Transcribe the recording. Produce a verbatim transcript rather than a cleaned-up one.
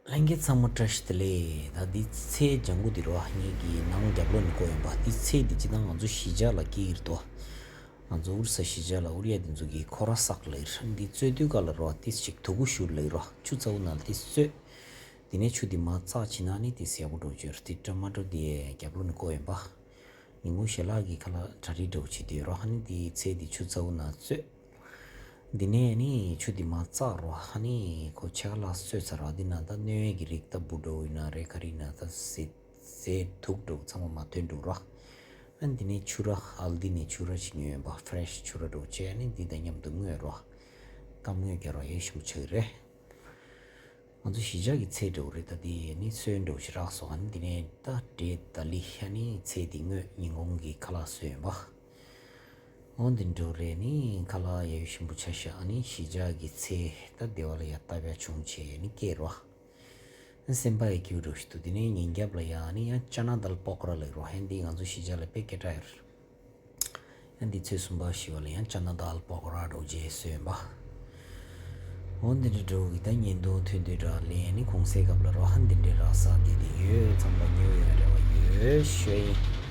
ལྷན་རྒྱས་ཚང་མ་བཀྲ་ཤིས་བདེ་ལེགས། ད་འདི་ཚལ་ལྗང་གུ་འདི་རོ། ངེད་ཀྱི་ནང་རྒྱབ་ལོགས་ནས་བཀོད་ཡོད་པ། འདི་ཚལ་འདི་སྤྱིར་བཏང་ང་ཚོ་གཞིས་ཆགས་ལ་སྐྱེ་གི་རེད་དོ། ང་ཚོ་ཨོ་རི་ས་གཞིས་ཆགས་ལ་ཨོ་རི་ཡ་འདི་ཚོ་གི་ཁོ་ར་བསགས་ལེ་རེད། འདི་བཙོས་དུས་སྐབས་ལ་རོ། ཏིས་ཅིག་དུ་ཁུ་བཞུར་ལེ་རོ། ཆུ་ཚ་བོ་ནང་ལ་ཏིས་བཙོས། དེ་ནས་ཆུ་འདི་མར་བཙགས་བྱས་ན་ནི་ཏིས་ཡག་པོ་འགྲོ་རྒྱུ་རེད། འདི་ཊ་མ་ཊོ་འདི་རྒྱབ་ལོགས་ནས་བཀོད་ཡོད་པ། ཉིན་གུང་ཞལ་ལག་གི་ཁ་ལག་གྲ་སྒྲིག་འདྲ་བོ་བྱེད་དུས་རོ། ཧ་ནི་འདི་ཚལ་འདི་ཆུ་ཚ་བོ་ནང་བཙོས། འདི་ནས་ནི་ཆུ་འདི་མར་བཙགས་རོ། ཧ་ནི་ཁོ་ཕྱེད་ཀ་ལ་བཙོས་ཚར་རོ། འདི་ནང་ད་སྣོད་ཀྱི་རིགས་ད་འབུ་འདྲ་བོ་ཡིན་ན་རེད། ག་རེ་ཡིན་ན་ད་ཟས་ཟས་དུག་འདྲ་བོ་ཚང་མ་མ་ཐོན་འགྲོ་རོ། ཨ་འདི་ནས་ཆུ་ར་ཨལ་ཌི་ནས་ཆུ་ར་ཞིག་ཉོས་ཡོད་པ། ཕེ་རེ་ཤི་ཆུ་ར་འདྲ་བོ་བྱས། ཨ་ནི་འདི་དང་མཉམ་དུ་བརྔོས་རོ། སྐམ་བརྔོས་རྒྱག་རོ། ཡེ་ཞིམ་པོ་ཆགས་ཀྱི་རེད། ང་ཚོ་གཞིས་ཆགས་ཀྱི་ཚལ་འདྲ་བོ་རེད། ད་འདི་ནི་སོན་འདྲ་བོ་ཞིག་རག་སོང་། ཨ་ནི་འདི་ནས་ད་འབྲས་ད་ལི་ཨ་ནི་ཚལ་འདི་བརྔོས། ཉིན་གུང་གི་ཁ་ལག་བཟོས་ཡོད་པ། འོ་འདི་འདྲ་བོ་རེད། ནི་ཁ་ལག་ཡ་ཡོ་ཞིམ་པོ་ཆ་ཤ། ཨ་ནི་གཞིས་ཆགས་ཀྱི་ཚལ་ད་སྡེ་བ་ལ་ཡ་བཏབ་ཡ་བྱུང་བྱས་ནི་སྐྱེས་རོ། ཨ་སེམས་པ་ཡ་སྐྱིད་པོ་འདྲ་བོ་ཞིག་འདུག་དེ་ནས་ཉིན་རྒྱབ་ལ་ཡ་ཨ་ནི་ཡང་ཅ་ན་དཱལ་པོ་ཀོ་ར་ལབ་རོ། ཨ་འདི་ང་ཚོ་གཞིས་ཆགས་ལ་དཔེ་སྐད་གྲགས་ཡོད་རེད། ཨ་འདི་ཚོད་གསུམ་པ་བཞི་བ་ལ་ཡང་ཅ་ན་དཱལ་པོ་ཀོ་ར་འདྲ་བོ་བྱས་བཟོས་ཡིན་པ། འོ་འདི་འདྲ་འདྲ་བོ་གི་ད་བརྙན་ཐུང་ཐོན་དུས་ར་ལན་ནི་གུང་སེང་སྐབས་ལ་རོ། ཧ་འདི་འདྲའི་ར་ས་འདི་འདི་ཡོད། ཚང་མ་ཉོ་ཡོད་རེ་བ་ཡོད་ཞུ་ཡིན།